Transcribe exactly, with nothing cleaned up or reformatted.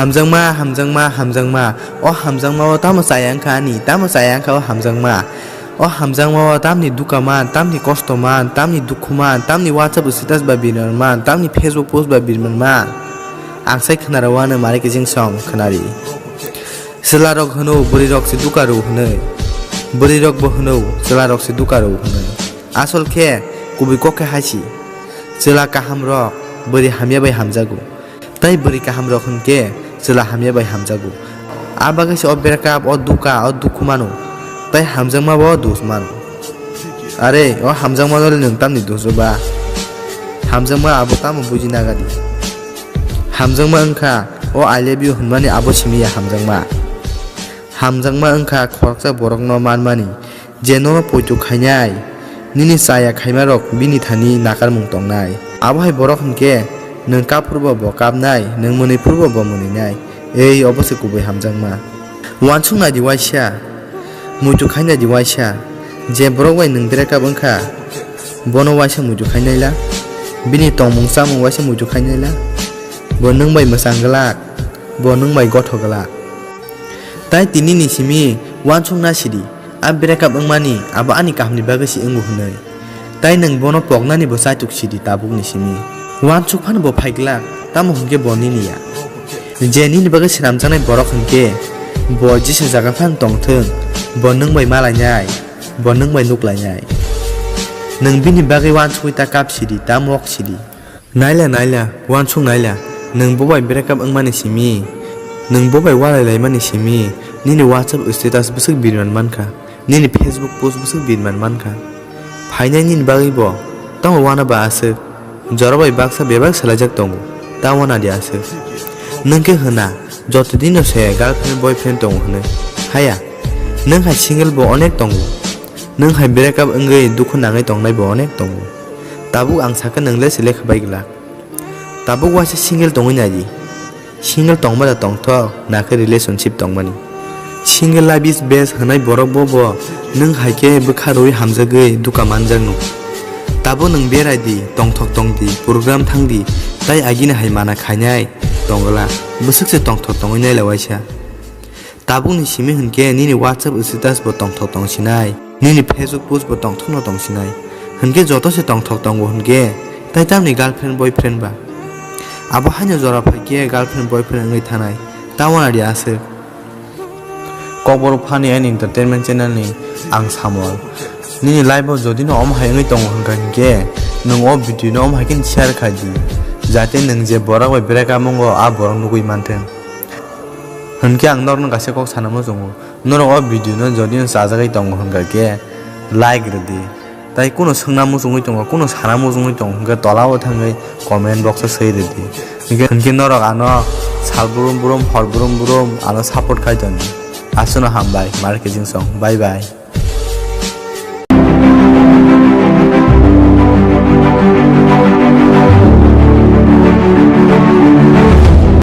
Hamjakma, hamjakma, hamjakma. O hamjakma o tamo chaya wngkha ani, tamo chaya wngkha o hamjakma. O hamjakma o tamni duka man, tamni kosto man, tamni dukhu man, tamni WhatsApp status bai birman man, tamni Facebook post bai birman man. Ang sai khwnaro uano mare kijing song khwnari. Chwlarok hwno bwrwirok se duka rw hwnwi. Bwrwirok bo hwno chwlarok se duka rw hwnwi. Asol khe kubui kok khe hai si. Chwla kahamrok bwrwi hamya bai hamjago. Tei bwrwi kahamrok hwnkhe chwla hamya bai hamjago. A bagwi se o breakup, o duka, o dukhu mano. Tei hamjakma bo dos mano. Are, o hamjakma no le nwng tamni dos ba? Hamjakma abo tamo buji naga di. Hamjakma wngkha o I love you hwnmani abo simi ya hamjakma. Hamjakma wngkha khoroksa borokno manmani, je nono poito khainai, nini chaya khaimarok bini thani nakarmung tongnai. Abo hai borok hwnkhe nwng kap phurbo bo kapnai, nwng mwnwi phurbo bo mwnwinai. Ei, obo se kubui hamjakma. Uansuk nai di uaisa, muitu khai nai di uaisa. Je borok bai nwng breakup wngkha, bono uaisa muitu khai nai la? Bini tongmung chamung uaisa muitu khai nai la? Bo nwng bai mwchang glak, bo nwng bai gotho glak. Tai tini ni simi uansuk na sidi, a breakup wngmani abo ani kahamni bagwi se wngo hwnwi. Tai nwng bono poknani bo chaituk sidi tabukni simi. Uansuk phano bo phaiglak, tamo hwnkhe bo nini ya. Je nini bagwi swnamjaknai borok hwnkhe bo jesa jaga phano tongthwng, bo nwng bai malainai, bo nwng bai nuklainai. Nwng bini bagwi uansugwi ta kap sidi, ta mok sidi. Naila, naila, uansuk naila, nwng bo bai breakup wngmani simi, nwng bo bai walai laimani simi, nini WhatsApp status bwswk birman mankha, nini Facebook post bwswk birman mankha. Phainai nini bagwi bo tamo uana ba aswk, jora bai baksa bebak swlaijak tongo, ta uana di aswk. Nwng khe hwna, joto dino se girlfriend boyfriend tongo hwnwi. Haya, nwng hai single bo onek tongo, nwng hai breakup wngwi dukhu nangwi tongnai bo onek tongo. Tabuk ang sakha nwng le se lekha bai glak. Tabuk uaisa single tongwi nai di. Single tongma da tongthok, nakhe relationship tongmani. Single life is best hwnai borok bo bo nwng hai khe bwkha rwi hamjagwi duka manjakno. Tabuk nwng berai di, tongthok tong di, program thang di, tai agini hai mana khainai tongla. Bwswk se tongthok tongwi naila uaisa. Tabukni simi hwnkhe nini WhatsApp status bo tongthok tongsinai, nini Facebook post bo tongthokno tongsinai. Hwnkhe joto se tongthok tongo hwnkhe, tai tamni girlfriend boyfriend ba? Abo haino jora phaikhe girlfriend boyfriend wngwi thanai, ta uana di aswk. Kokborok Funny and Entertainment channel ni ang Samol. Nini life o jodi no omo hai wngwi tongo hwnkha hwnkhe, nwng o video no omo hai khe share khai di, jate nwng je borok bai breakup wngo a borok nugwi manthwng. Hwnkhe ang norokno kaisa kok sana muchungo, norok o video no jodi no chajagwi tongo hwnkha khe like rwdi. Tai kuno swngna muchungwi tongo, kuno sana muchungwi tongo hwnkhe tola o thangwi comment box o swi rwdi. Hwnkhe, hwnkhe norok ano sal brum brum, hor brum brum ano support khai toni. Aswkno hambai, mar kijing song. Bye bye.